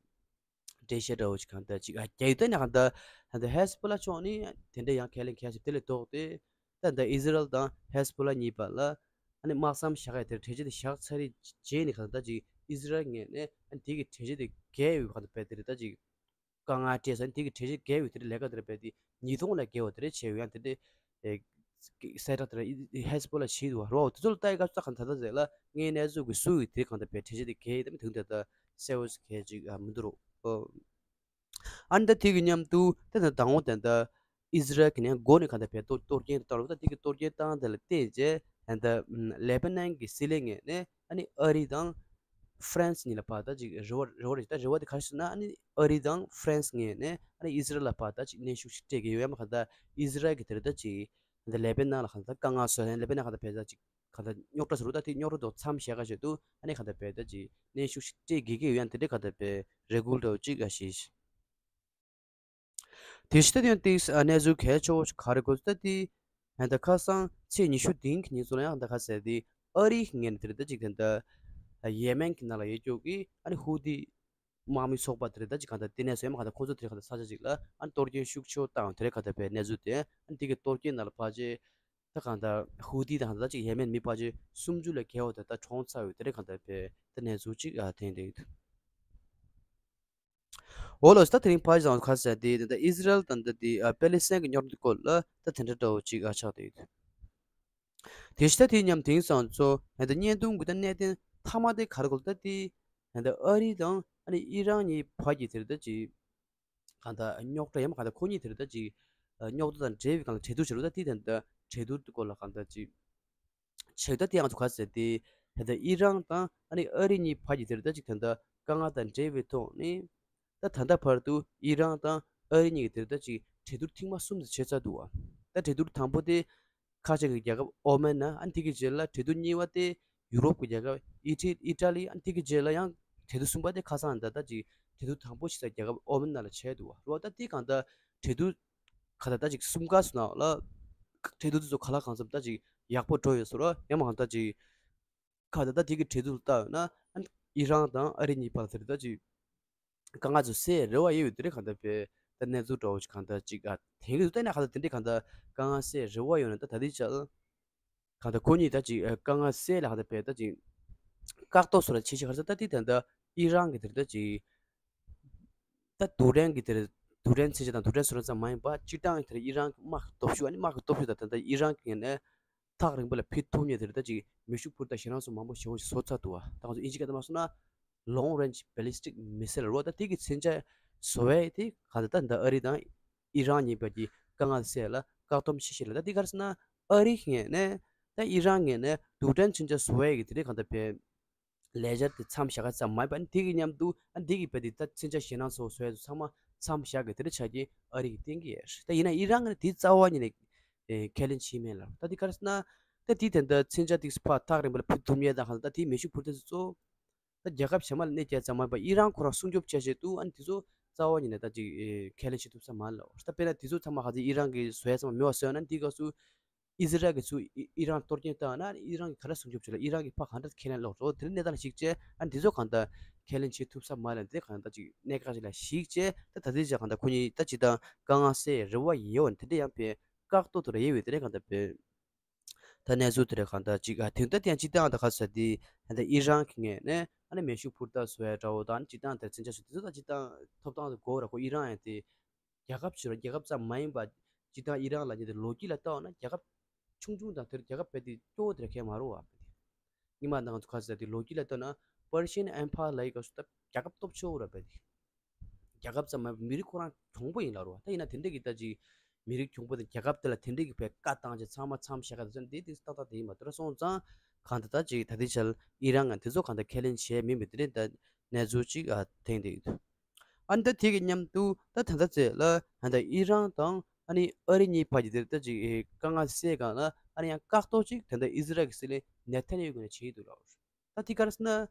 འགྲེལ་བཤད་འདྲ་བོ་ཞིག་གང་ལྟར་ཅིག་ཨ་རྒྱག་ཡོད་ད་ནི་གང་ལྟར་ད་ལྟ་ཧེ་སི་བྷོ་ལ་ཕྱོགས་ནས་དེ་འདྲ་ཡང་ཁས་ལེན་གལ་ཆེ་དེ་ལས་ལྡོག་སྟེ་ད་ལྟ་ཨི་ཟི་རལ་དང་ཧེ་སི་བྷོ་ལ་གཉིས་བར་ལ་ཨ་ནི་དམག་མཚམས་བཞག་ཡ་དེར་གྲོས་ཆོད་དེ་བཞག་ཚར་རེད། རྗེས་ནས་གང་ལྟར་ཅིག་ཨི་ཟི་རལ་ངོས་ནས་ཨ་ནི་དེ་གི་གྲོས་ཆོད་དེ་འགལ་ཡོད་གང་ལྟར་རྦད་དེ་རེད། ད་ཅིག་དཀའ་ངལ་སྤྲད་ས་ནི་དེ་གི་གྲོས་ཆོད་འགལ་ཡོད་དེ་རེད། ལས་ཀ་དེ་རེད་རྦད་དེ་ཉིས་སྟོང་ལ་འགལ་བ་དེ་རེད་བྱས་ཡོད་ཡང་དེ་འདྲ། ཨེ། གསལ་བསྒྲགས་དེ་ལ་ཧེ་སི་བྷོ་ལ་བྱས་འདུག་བ་རོ། དེ་ཚོ་ལ་ལྟ་ཡི་སྐབས་སུ་གང་ད་ལྟ་ཟེར་ལ་ངའི་གནས་ཚུལ་གྱི་སུ་ཡིས་དེ་གང་ལྟར་བས་གྲོས་ཆོད་དེ་འགལ་ཡིན་ད་མི་དུང་དེ་ལྟ་གསལ་བོ་གལ་ཅིག་ཨ་མི་འདུག་རོ། ཨ་ནི་ད་དེ་གི་མཉམ་དུ་ད་ད་དང་པོ་དེ་ད་ཨི་ཟི་རལ་གྱི་ནས་འགོ་ནས་གང་ལྟར་བས་གཏོར་གཏོར་སྐྱོན་དེ་བཏང་རོ། ད་དེ་གི་གཏོར་སྐྱོན་བཏང་དེ་ལ་བརྟེན་རྗེས་ད་ལེ་པ་ནན་གྱི་སྲིད་བློན་ངོས་ནས་ཨ་ནི་ཨ་རི་དང་ཧྥ་རན་སི་གཉིས་ལ་བར་ད་ཅིག་རེ་བ་རེ་བ་རེ་ད་རེ་བ་དེ་ག་རེ་ཟེར་ན་ཨ་ནི་ཨ་རི་དང་ཧྥ་རན་སི་ངོས་ནས་ཨ་ནི་ཨི་ཟི་རལ་ལ་བར་ད་ཅིག་གནོན་ཤུགས་ཤིག་སྤྲད་ཀྱི་ཡོད་ཡ་མ་གང་ལྟར་ཨི་ཟི་རལ་གྱི་དེ་རེད་ད་ཅིག་ད་ལེ་པེ་ནན་ལ་གང་ལྟར་དཀའ་ངལ་བཟོས་ནས་ལེ་པེ་ནན་གང་ལྟར་བས་ད་ཅིག་གང་ལྟར་རྙོག་དྲ་བཟོ་རུ་ད་དེ་རྙོག་དྲ་དོ་མཚམས་བཞག་ག་བྱེད་དུ་ཨ་ནི་གང་ལྟར་བས་ད་ཅིག་གནོན་ཤུགས་ཤིག་སྤྲད་དགོས་ཀྱི་ཡོད་ཡང་དེ་འདྲ་གང་ལྟར་བས་རེ་སྐུལ་འདྲ་བོ་ཅིག་ཨ་ཞིག་དེ་ཕྱི་ད་དེ་ཡང་ཏིག་གནས་ཚུལ་གལ་ཆེ་བོ་ཞིག་ག་རེ་དགོས་ད་དེ་ད་ཁ་སང་ཚེས་ཉི་ཤུ་བདུན་གྱི་ཉིན་ཚོ་ལ་ཡང་ད་ག་ཟེར་དེ་ཨ་རི་གི་ངོས་ནས་དེ་རེད་ད་ཅིག་དེ་འདྲ་ཡེ་མེན་གྱི་ནང་ལ་ཡོད་ཀྱོག་གི་ཨ་ནི་ཧུ་ཏི་དམག་མི་ཚོགས་པ་དེ་རེད་ད་ཅིག་གང་ལྟར་དེ་ནས་སོ་ཡ་མ་གང་ལྟར་ཁོང་ཚོ་དེ་རེད་གང་ལྟར་ས་ཆ་ཅིག་ལ་ཨ་ནི་གཏོར་སྐྱོན་ཤུགས་ཆེ་བོ་བཏང་དེ་རེད་གང་ལྟར་བས་གནས་ཚུལ་དེ་ཨ་ནི་དེ་གི་གཏོར་སྐྱོན་ནང་ལ་ཕལ་ཆེར་ད་གང་ལྟར་ཧུ་ཏི་དང་ད་ཅིག་ཡེ་མེན་མི་ཕལ་ཆེར་སུམ་ཅུ་ལས་བརྒལ་བ་དེ་ད་གྲོངས་ཚར་ཡོད་དེ་རེད་གང་ལྟར་བས་ད་གནས་ཚུལ་ཅིག་ཨ་ཐོན་བསྡད་ཡོད། འོ་ལགས་སོ། ད་དེ་རིང་ཕར་ཙམ་ཁ་ཟེར་དེ་ད་ཨི་ཟི་རལ་དང་ད་དེ་ཨ་པེ་ལི་སི་ཐན་གྱི་རྙོག་དྲ་སྐོར་ལ་ད་དེ་འདྲ་འདྲ་བོ་ཅིག་ཨ་ཆགས་བསྡད་ཡོད། དེ་ཕྱི་ད་དེ་མཉམ་དེང་སང་ཚོ་ད་བརྙན་ཐུང་གི་ད་གནད་དོན་མཐའ་མ་དེ་ག་རེ་གོ་ལ་ད་དེ་ད་ཨ་རི་དང་ཨ་ནི་ཨི་རན་གཉིས་བར་གྱི་དེ་རེད་ད་ཅིག་གང་ལྟར་རྙོག་དྲ་ཡང་མ་གང་ལྟར་ཁོ་གཉིས་དེ་རེད་ད་ཅིག་རྙོག་དྲ་དང་འབྲེལ་བའི་གང་ལ་གྲོས་བསྡུར་བྱེད་རོགས་ད་དེ་ད་གྲོས་བསྡུར་སྐོར་ལ་གང་ལྟར་ཅིག་བྱས་ད་དེ་ང་ཚོ་ག་ཟེར་ཏེ་ད་ལྟ་ཨི་རན་དང་ཨ་ནི་ཨ་རི་གཉིས་བར་གྱི་དེར་ད་ཅིག་ད་ལྟ་དཀའ་ངལ་དང་འབྲེལ་བའི་ཐོག་ནས་ད་ད་ལྟ་བར་དུ་ཨི་རན་དང་ཨ་རི་གཉིས་ཀྱི་དེར་ད་ཅིག་གྲོས་བསྡུར་ཐེངས་མ་གསུམ་ཙམ་བྱས་ཚར་འདུག་བ། ད་གྲོས་བསྡུར་དང་པོ་དེ་ཁ་ཆེ་གི་རྒྱལ་ཁབ་ཨོ་མན་ན་ཨ་ནི་དེ་གི་རྗེས་ལ་གྲོས་བསྡུར་གཉིས་པ་དེ་ཡུ་རོབ་ཀྱི་རྒྱལ་ཁབ་ཨི་ཊ་ཨི་ཊ་ལི་ཨ་ནི་དེ་གི་རྗེས་ལ་ཡང་གྲོས་བསྡུར་གསུམ་པ་དེ་ཁ་སང་ད་ད་ཅིག་གྲོས་བསྡུར་དང་པོ་བྱས་ས་རྒྱལ་ཁབ་ཨོ་མན་ན་ལ་བྱས་འདུག་བ། རེད་བ། ད་དེ་གང་ལྟར་གྲོས་བསྡུར་ག་ད་ད་ཅིག་གསུམ་ཀ་སུ་ནང་ལ་གྲོས་བསྡུར་དེ་ཚོ་ག་ལ་གང་འཚམ་ད་ཅིག་ཡག་པོ་འགྲོ་ཡོད་ཟེར་རོ། ཡང་མ་གང་ད་ཅིག་ག་ད་ད་དེ་གི་གྲོས་བསྡུར་ལ་ལྟ་ཡོད་ན་ཨ་ ཨི་རན་དང་ཨ་རི་གཉིས་བར་དེར་ད་ཅིག་དཀའ་ངལ་ཚོ་སེལ་རེ་བ་ཡོད་ཡོད་དེ་རེད། གང་ལྟར་བས་ད་གནས་ཚུལ་འདྲ་བོ་ཅིག་གང་ལྟར་ཅིག་ཨ་དེང་གི་ད་ནས་གང་ལྟར་དེ་འདྲའི་གང་ལྟར་དཀའ་ངལ་སེལ་རེ་བ་ཡོད་ན། ད་ད་ལྟའི་ཆར་གང་ལྟར་ཁོ་གཉིས་ད་ཅིག་ཨ་དཀའ་ངལ་སེལ་ལ་གང་ལྟར་བས་ད་ཅིག་བཀག་རྡོ་བཟོ་ལ་ཆེ་ཆེ་ག་རེ་ཟེར། ད་དེ་ད་ལྟ་ཨི་རན་གི་དེར་ད་ཅིག་ད་རྡུལ་ཕྲན་གི་དེར་རྡུལ་ཕྲན་མཚོན་ཆ་དང་རྡུལ་ཕྲན་བཟོ་གྲྭ་ཙམ་མ་ཡིན་པ་སྤྱིར་བཏང་གི་དེར་ཨི་རན་གི་དམག་གི་སྟོབས་ཤུགས། ཨ་ནི་དམག་གི་སྟོབས་ཤུགས་དང་ད་ལྟ་ཨི་རན་གི་ངོས་ནས་ཐག་རིང་པོ་ལ་ཕུད་ཐུབ་མཁན་དེར་ད་ཅིག་མེ་ཤུགས་འཕུར་མདའ་ཞེད་སྣང་ཚོ་མང་པོ་ཞེ་པོ་ཞིག་བཟོ་ཚར་འདུག་བ། ད་ང་ཚོ་ཨིན་ཇི་སྐད་ཐོག་མ་སོང་ན་long range ballistic missile རེད་བ། ད་དེ་གི་མཚོན་ཆ་བཟོ་བའི་དེ་ག་ད་ད་འདི་ཨ་རི་དང་ཨི་རན་གཉིས་བར་གྱི་དཀའ་ངལ་སེལ་ལ་བཀག་སྡོམ་བྱེད་བཞིན་ལ། ད་དེ་ག་རེ་ཟེར་ན་ཨ་རི་ངོས་ནས་ད་ཨི་རན་ངོས་ནས་རྡུལ་ཕྲན་མཚོན་ཆ་བཟོ་བའི་གི་དེ་རིགས་ག་ད་བས་ལས་འཆར་དེ་མཚམས་བཞག་ག་ཙམ་མ་ཡིན་པ། ཨ་ནི་དེ་གི་མཉམ་དུ་ཨ་ནི་དེ་གི་བས་དེ་ད་མཚོན་ཆ་ཞེད་སྣང་ཚོ་བཟོ་ཡ་ཚོ་ཚང་མ་མཚམས་བཞག་གི་དེ་འདྲ་ཆ་རྐྱེན་ཨ་རི་གིས་བསྟན་གི་ཡོད་རེད། ད་ཡིན་ན་ཨི་རན་ངོས་ནས་དེ་རྩ་བ་ཉིད་ནས་ཨེ་ཁས་ལེན་བྱས་མེད་ལ། ད་དེ་ག་རེ་ཟེར་ན་ད་དེ་དེ་འདྲ་མཚོན་ཆ་དེ་ཕར་ཐག་རིང་པོ་ལ་ཕུད་ཐུབ་མཁན་དང་གང་ལྟར་ད་དེ་མེ་ཤུགས་འཕུར་མདའ་ཚོ་གཙོ་ད་རྒྱལ་ཁབ་གཞན་མ་ལ་གནོད་སྐྱེལ་ཙམ་མ་ཡིན་པ་ཨི་རན་ཁོ་རང་སྲུང་སྐྱོབ་བྱས་བྱས་འདུག་ཨ་ནི་དེ་ཚོ་རྩ་བ་ཉིད་ནས་ད་ཅིག་ཨེ་ཁས་ལེན་བྱེད་ཐུབ་ས་མ་རེད་ལ། ད་དཔེར་ན་དེ་ཚོ་ཚང་མ་ག་ཚོད་ཨི་རན་གྱིས་བཟོ་ཡ་ཚང་མ་མེད་པ་བཟོས་ཡོད་ན་དེའི་སྐབས་སུ་ཨི་ཟི་རལ་གྱིས་ཚུར་ཨི་ཨི་རན་གཏོར་སྐྱོན་བཏང་ན་ཨི་རན་གྱིས་ག་འདྲ་སྲུང་སྐྱོབ་བྱེད་ལ། ཨི་རན་གྱིས་ཕར་ག་འདྲ་ཁས་ལེན་ལོག་འགྲོ། དེ་འདྲ་གནས་སྟངས་ལ་གཞིགས་བྱས་ཨ་ནི་དེ་ཚོ་གང་ལྟར་ཁས་ལེན་བྱེད་ཐུབ་ས་མ་རེད། དེ་གང་ལྟར་ཅིག་གནད་འགག་ཅིག་ལ་གཞིགས་བྱས་ད་ད་ལྟའི་ཆར་གང་ལྟར་ཁོ་གཉིས་ད་ཅིག་ད་དཀའ་ངལ་སེལ་རེ་བ་ཡོད་ཡོད་ན་དེ་འདྲ་ཡང་བས་བཀག་རྡོ་དེ་ར་ཡོད་ཡོད་དེ་འདྲ་གང་ལྟར་བས། ད་གནས་ཚུལ་དེ་རེད། གང་ལྟར་ཅིག་ཨ་དེང་ད་དེ་ཡང་སྤྱིར་བཏང་ད་ག་ཟེར་དེ་ད་ལྟ་ཨི་རན་གྱི་ངོས་ནས་ཨ་ནི་མེ་ཤུགས་འཕུར་མདའ་བཟོ་ཡ་འདྲ་བོ་དང་སྤྱིར་བཏང་དེར་མཚོན་ཆ་བཟོ་དེ་ཚོ་ད་སྤྱིར་བཏང་ཐོབ་ཐང་དུ་དགོས་ར། ཁོ་ཨི་རན་ཡང་དེ་རྒྱལ་ཁབ་ཆེ་ར་རྒྱལ་ཁབ་ཙམ་མ་ཡིན་པ་སྤྱིར་བཏང་ཨི་རན་ལབ་མཁན་དེ་ལོ་རྒྱུས་ལ་ལྟ་བ་ན་རྒྱལ་ཁབ་ཆུང་ཆུང་དང་དེར་རྒྱལ་ཁབ་བས་དེ་སྐྱོ་བོ་དེ་ར་གང་ཡང་མ་རེད་བ། སྔོན་མ་ད་ང་ཚོ་ག་ཟེར་དེ་ལོ་རྒྱུས་ལ་ལྟ་ན་Persian Empire ལབ་ཡི་སྐབས་སུ་ད་རྒྱལ་ཁབ་སྟོབས་ཆེ་བོ་ར་བས་དེ། རྒྱལ་ཁབ་ཙམ་མ་ཡིན་པར་མི་རིགས་ཁོ་རང་གྱོང་པོ་ཡིན་ལབ་རེད་བ། ད་ཡིན་ན་དེ་འདྲ་གི་ད་ཅིག་མི་རིགས་གྱོང་པོ་དང་རྒྱལ་ཁབ་དེ་ལ་དེ་འདྲ་གི་བས་བཀའ་བཏང་བྱས་ཚང་མ་མཚམས་བཞག་ག་དེ་ཚོ་འདི་དེ་ཏག་ཏག་དེ་ཡིན་པ། དེ་འདྲ་སོང་ཙང་གང་ལྟར་ད་ཅིག་ད་ལྟའི་ཆར་ཨི་རན་ང་དེ་ཚོ་གང་ལྟར་ཁས་ལེན་བྱས་མིན་པའི་དེ་འདྲ་ད་གནས་ཚུལ་ཅིག་ཨ་ཐོན་བསྡད་ཡོད། ཨ་ནི་ད་དེ་གི་མཉམ་དུ་ད་ད་ལྟ་ཚེ་ལ་ད་ལྟ་ཨི་རན་དང་ཨ་ནི་ཨ་རི་གཉིས་བར་གྱི་དེ་ད་ཅིག་དཀའ་ངལ་སེལ་གང་ལ་ཨ་ནི་ཡང་བཀག་རྡོ་ཅིག་ད་ལྟ་ཨི་ཟི་རལ་གྱི་སྲིད་བློན་ནེ་ཐན་ཡ་ཧུ་ངོས་ནས་བྱས་འདུག་ལབ། ད་དེ་ག་རེ་ཟེར་ན།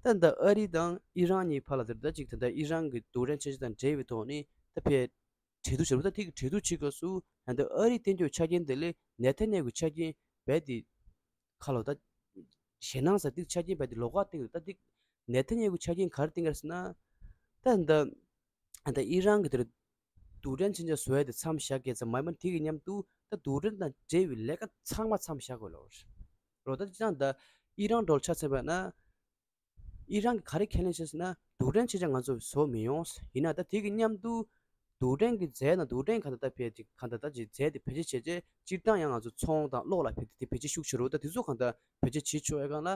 ད་ད་ཨ་རི་དང་ཨི་རན་གཉིས་བར་ལ་དེར་ད་ཅིག་ད་ལྟ་ཨི་རན་གྱི་རྡུལ་ཕྲན་མཚོན་ཆ་དང་འབྲེལ་བའི་ཐོག་ནས་ད་ཕར་གྲོས་བསྡུར་བྱས་པ། ད་དེ་གི་གྲོས་བསྡུར་བྱེད་སྐབས་སུ་ད་ལྟ་ཨ་རིས་བསྟན་རྒྱུའི་ཆ་རྐྱེན་དེ་ལས་ནེ་ཐན་ཡ་ཧུའི་ཆ་རྐྱེན་རྦད་དེ་ཁ་ལོ་ད་ཞེད་སྣང་ཟེར་དེ་ཆ་རྐྱེན་རྦད་དེ་ལོགས་ཀ་བསྟན་འདུག་ད་དེ་ནེ་ཐན་ཡ་ཧུའི་ཆ་རྐྱེན་ག་རེ་བསྟན་ག་རེ་ཟེར་ན། ད་ད་ད་ཨི་རན་གྱི་དེར་རྡུལ་ཕྲན་མཚོན་ཆ་བཟོ་ཡ་དེ་མཚམས་བཞག་གི་ཙམ་མ་ཡིན་པར་དེ་གི་མཉམ་དུ་ད་རྡུལ་ཕྲན་དང་འབྲེལ་བའི་ལས་ཀ་ཚང་མ་མཚམས་བཞག་དགོས་ལབ་རེད། རོ་ད་ཅི་ཙང་ད་ཨི་རན་འགྲོ་ཆ་ཚང་བས་ན། ཨི་རན་གྱིས་ག་རེ་ཁས་ལེན་བྱས་ཟེར་ན་རྡུལ་ཕྲན་མཚོན་ཆ་ང་ཚོ་བཟོ་མི་ཡོང་། ཡིན་ན་ད་དེ་གི་མཉམ་དུ་རྡུལ་ཕྲན་གྱི་རྫས་དང་རྡུལ་ཕྲན་ག་ད་ད་ཕལ་ཅིག་ག་ད་ད་ཅིག་རྫས་དེ་བེད་སྤྱོད་བྱས་རྗེས་སྤྱིར་བཏང་ཡང་ང་ཚོ་ཚོང་དང་གློག་ལ་ཕལ་དེ་བེད་སྤྱོད་ཤུགས་ཆེ་རུ། ད་དེ་ཚོ་གང་ལྟར་བེད་སྤྱོད་བྱེད་ཆོག་ཡ་གང་ལ་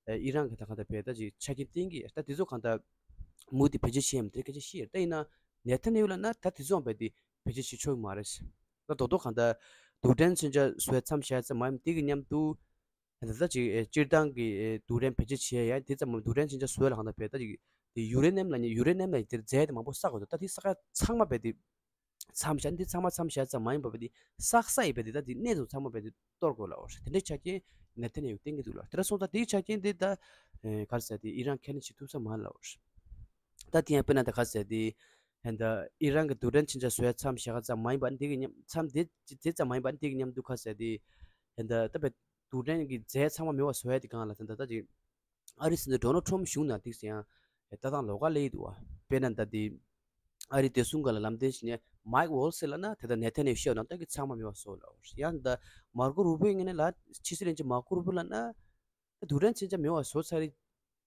ཨི་རན་གྱིས་ད་གང་ལྟར་བེད་ད་ཅིག་ཆ་རྐྱེན་བསྟན་གྱི་ཡོད། ད་དེ་ཚོ་གང་ལྟར་མུ་མཐུད་བེད་སྤྱོད་བྱེད་ཡ་མི་དེ་སྐད་ཆ་བཤད་ཡོད། ད་ཡིན་ན་ནེ་ཐན་ཡ་ཧུ་ལབ་ན་ད་དེ་ཚོའང་བེད་དེ་བེད་སྤྱོད་བྱེད་ཆོག་གི་མ་རེད། ད་རྡོག་རྡོག་གང་ལྟར་རྡུལ་ཕྲན་མཚོན་ཆ་བཟོ་ཡ་མཚམས་བཞག་ཡ་ཙམ་མ་ཡིན་དེ་གི་མཉམ་དུ། ད་ལྟ་ཅིག་ཨེ་སྤྱིར་བཏང་གི་ཨེ་རྡུལ་ཕྲན་བེད་སྤྱོད་བྱེད་ཡ་དེ་ཙམ་མ་རྡུལ་ཕྲན་མཚོན་ཆ་བཟོ་ཡ་ལ་གང་ལྟར་བེད་ད་ཅིག་དེ་ཡུ་རེ་ནམ་ལབ་མཁན་ཡུ་རེ་ནམ་ལབ་མཁན་དེར་རྫས་དེ་མང་པོ་བསགས་དགོས་འདུག་ད་དེ་བསགས་ཡ་ཚང་མ་བེད་དེ་མཚམས་བཞག་དེ་ཚང་མ་མཚམས་བཞག་ཙམ་མ་ཡིན་པ་བེད་དེ་བསགས་ས་ཡི་བེད་དེ་ད་དེ་གནས་ཚུལ་ཚང་མ་བེད་དེ་གཏོར་དགོས་ལབ་པ་རེད། དེ་འདྲའི་ཆ་རྐྱེན་ནེ་ཐན་ཡ་ཧུ་བསྟན་གྱི་འདུག་ལ། དེ་འདྲ་སོང་ཙང་དེའི་ཆ་རྐྱེན་དེ་ད་ཨེ་ག་རེ་ཟེར་དེ་ཨི་རན་ཁས་ལེན་བྱེད་ཐུབ་ས་མ་རེད་ལབ་པ་རེད། ད་དེ་ཡང་དཔེར་ན་ད་ག་ཟེར་དེ། ད་ཨི་རན་གྱི་རྡུལ་ཕྲན་མཚོན་ཆ་བཟོ་ཡ་མཚམས་བཞག་ཙམ་མ་ཡིན་པ་འདི་གི་མཉམ་མཚམས་དེ་དེ་ཙམ་མ་ཡིན་པ་འདི་གི་མཉམ་དུ་ག་ཟེར་དེ། ད་ད་པའི་རྡུལ་ཕྲན་གྱི་རྫས་ཚང་མ་མེད་པ་བཟོ་ཡ་དེ་སྒང་ལ་ད་ད་ད་ཅིག་ཨ་རིའི་སྲིད་འཛིན་ཌོ་ནལ་ཊམ་བཞུགས་ན་ཏིག་ཙམ་ཡང་ལྟ་སྟངས་ལོགས་ཀ་སླེབས་ཀྱི་འདུག་བ། དཔེར་ན་ད་དེ་ཨ་རིའི་བདེ་སྲུང་སྒང་ལ་ལམ་སྟོན་བྱས་ནས་མའིག་ཝོལ་ཙི་ལབ་ན་དེ་ད་ནེ་ཐན་ཡ་ཧུ་བཤད་ཡོད་ན་ད་གི་ཚང་མ་མེད་པ་བཟོ་ལབ་བ། ཡང་ད་མར་ཀོ་རུ་པིའི་ངོས་ནས་ལ་ཕྱི་སྲིད་བློན་ཆེན་མར་ཀོ་རུ་པི་ལབ་ན། རྡུལ་ཕྲན་མཚོན་ཆ་མེད་པ་བཟོ་ཚར་རེད།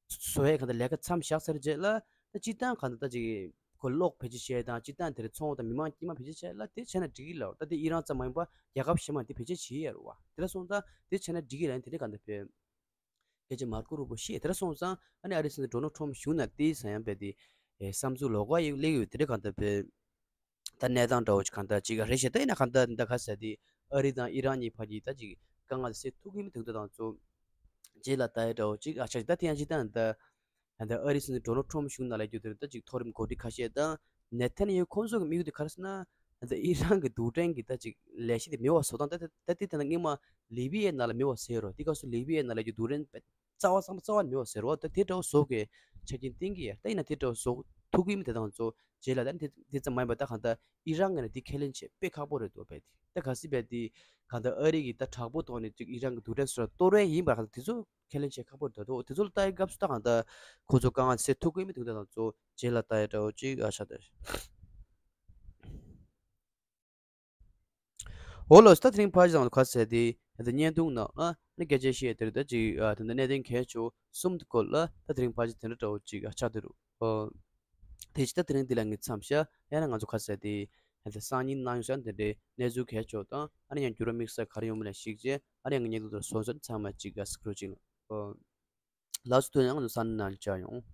བཟོ་ཡས་གང་ལྟར་ལས་ཀ་མཚམས་བཞག་ཚར་རྗེས་ལ་ད་སྤྱིར་བཏང་གང་ལྟར་ད་ཅིག་ཁོ་གློག་བེད་སྤྱོད་བྱས་དང་སྤྱིར་བཏང་དེར་ཚོང་དང་མི་མང་དཀྱུས་མ་བེད་སྤྱོད་བྱས་ལ་དེ་བྱས་ན་འགྲིག་གི་ལབ། ད་དེ་ཨི་རན་ཙམ་མ་ཡིན་པ་རྒྱལ་ཁབ་གཞན་མ་དེ་བེད་སྤྱོད་བྱེད་ཡ་རེད་བ། དེ་འདྲ་སོང་ཙང་དེ་བྱས་ན་འགྲིག་གི་ལབ་ཡིན། དེ་འདྲ་གང་ལྟར་བས་སྐད་ཆ་མར་ཀོ་རུ་པོ་བཤད། དེ་འདྲ་སོང་ཙང་ཨ་ནི་ཨ་རིའི་སྲིད་འཛིན་ཌོ་ནལ་ཊམ་བཞུགས་ན་དེའི་ས་ཡང་བས་དེ་བསམ་ཚུལ་ལོགས་ཀ་ཡོད་སླེབས་ཡོད། དེ་འདྲ་གང་ལྟར་བས། ད་གནས་སྟངས་འདྲ་བོ་ཅིག་གང་ལྟར་ཅིག་རེད་ཤག་ད་ཡིན་ན་གང་ལྟར་འདི་ག་ཟེར་དེ་ཨ་རི་དང་ཨི་རན་གཉིས་བར་གྱི་ད་ཅིག་དཀའ་ངལ་སེལ་ཐུབ་ཀྱི་མི་ཐུབ་ད་དང་ཚོ་རྗེས་ལ་ལྟ་ཡ་འདྲ་བོ་ཅིག་ཨ་ཆ་ཅིག་ད་དེ་ཡང་ཅིག་ད་ད་ད་ཨ་རི་སྲིད་འཛིན་ཌོ་ནལ་ཊམ་བཞུགས་ན་ལབ་རྒྱུ་དེར་ད་ཅིག་མཐོ་རིམ་འགོ་ཁྲིད་ཁ་ཤས་དང་ནེ་ཐན་ཡ་ཧུ་ཁོང་ཚོ་གི་དམིགས་ཡུལ་དེ་ག་རེ་ཟེར་ན། ད་ཨི་རན་གྱི་རྡུལ་ཕྲན་གྱི་ད་ཅིག་ལས་གཞི་དེ་མེད་པ་བཟོ་སྟངས་ད་ད་དེ་ད་ད་སྔོན་མ་ལི་བི་ཡའི་ནང་ལ་མེད་པ་བཟོས་རོ། དེ་སྐབས་སུ་ལི་བི་ཡའི་ནང་ལ་རྒྱུ་རྡུལ་ཕྲན་རྩ་བ་ཚང་མ་རྩ་བ་ནས་མེད་པ་བཟོས་རོ། ད་དེ་འདྲ་བོ་བཟོ་དགོས་ཆ་རྐྱེན་བསྟན་གྱི་ཡོད། ད་ཡིན་ན་དེ་འདྲ་བོ་བཟོ་ ཐུག་གི་མི་དེ་དང་ཚོ་རྗེས་ལ་ད་དེ་དེ་ཙམ་མ་ཡིན་པ་ད་གང་ལྟར་ཨི་རན་གྱི་ནས་དེ་ཁས་ལེན་བྱེད་དཔེ་ཁག་པོ་རེད་འདུག་བས། དེ་ད་གལ་སྲིད་བས་དེ་གང་ལྟར་ཨ་རི་གི་ད་དྲག་པོ་ཐོག་ནས་ཅིག་ཨི་རན་གྱི་རྡུལ་ཕྲན་སོགས་གཏོར་བས་ཡིན་པ་གང་ལྟར་དེ་ཚོ་ཁས་ལེན་བྱེད་ཁག་པོ་རེད་འདུག་དེ་ཚོ་ལ་ལྟ་ཡི་སྐབས་སུ་ད་གང་ལྟར་ཁོ་ཚོ་དཀའ་ངལ་སེལ་ཐུབ་ཀྱི་མི་འདུག་ད་དང་ཚོ་རྗེས་ལ་ལྟ་ཡི་འདྲ་བོ་ཅིག་ཨ་ཆགས་འདུག་འོ་ལགས་སོ། ད་དེ་རིང་ཕལ་ཆེར་ང་ཚོ་ག་རེ་ཟེར་དེ་ད་བརྙན་ཐུང་ནང་ཨ་ནི་སྐད་ཆ་བཤད་དེ་རེད། ད་ཅིག་ཨ་དེ་འདྲ་གནད་དོན་གལ་ཆེ་བ་གསུམ་གྱི་སྐོར་ལ་ད་དེ་རིང་ཕལ་ཆེར་དེ་འདྲ་འདྲ་བོ་ཅིག་ཨ་ཆགས་བསྡད་འདུག་ཨོ། དེ་བཞིན་ད་དེ་རིང་འདི་ལ་ངས་མཚམས་བཞག་ཡང་ན་ང་ཚོ་ག་རེ་ཟེར་དེ་ད་སང་ཉིན་གནང་ཡོང་ས་དེ་འདྲའི་གནས་ཚུལ་གལ་ཆེ་བ་དང་ཨ་ནི་ཡང་འགྱུར་བ་དམིགས་བསལ་ག་རེ་ཡོང་མིན་ལ་གཞིགས་རྗེས་ཨ་ནི་ཡང་ངས་བརྙན་ཐུང་དེ་སོ་སོར་ཚང་མ་ཅིག་ཨ་གཟིགས་རོགས་བྱེད་ཨོ། ལགས་སོ། དེ་ཡང་ང་ཚོ་ས་ནང་བཅར་ཡོང་།